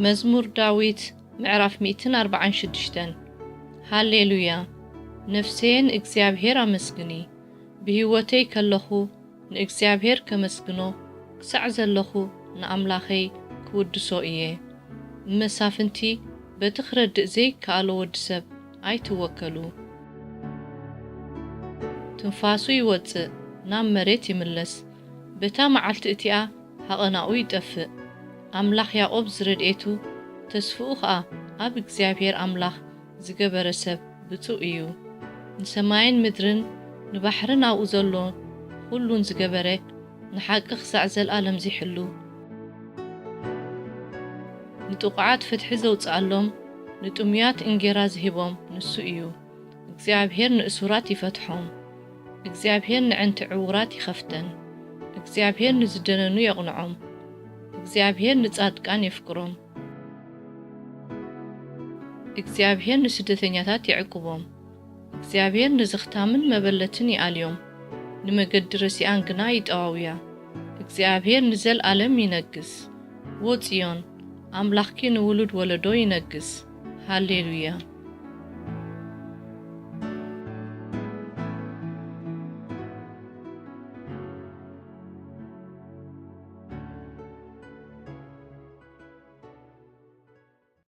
መዝሙር ዳዊት ምዕራፍ ሚእትን ኣርባዓን ሽዱሽተን። ሃሌሉያ! ነፍሰየ ንእግዚኣብሔር ኣመስግኒ። ብህይወተይ ከለኹ ንእግዚኣብሔር ከመስግኖ፣ ክሳዕ ዘለኹ ንኣምላኸይ ክውድሶ እየ። መሳፍንቲ በቲ ክረድእ ዘይከኣሎ ወዲ ሰብ ኣይትወከሉ። ትንፋሱ ይወጽእ፣ ናብ መሬት ይምለስ። በታ መዓልቲ እቲኣ ሃቐናኡ ይጠፍእ። ኣምላኽ ያዕቆብ ዝረድኤቱ፣ ተስፍኡ ኸኣ ኣብ እግዚኣብሔር ኣምላኽ ዝገበረ ሰብ ብጹእ እዩ። ንሰማይን ምድርን ንባሕርን ኣብኡ ዘሎ ኹሉን ዝገበረ፣ ንሓቂ ክሳዕ ዘልኣለም ዚሕሉ፣ ንጥቑዓት ፍትሒ ዘውጽኣሎም፣ ንጥሙያት እንጌራ ዝህቦም ንሱ እዩ። እግዚኣብሔር ንእሱራት ይፈትሖም። እግዚኣብሔር ነዕንቲ ዕዉራት ይኸፍተን። እግዚኣብሔር ንዝደነኑ የቕንዖም። እግዚኣብሔር ንጻድቃን የፍቅሮም። እግዚኣብሔር ንስደተኛታት ይዕቅቦም። እግዚኣብሔር ንዝኽታምን መበለትን ይኣልዮም፣ ንመገዲ ረሲኣን ግና ይጠዋውያ። እግዚኣብሔር ንዘልኣለም ይነግስ። ዎ ጽዮን፣ ኣምላኽኪ ንውሉድ ወለዶ ይነግስ። ሃሌሉያ።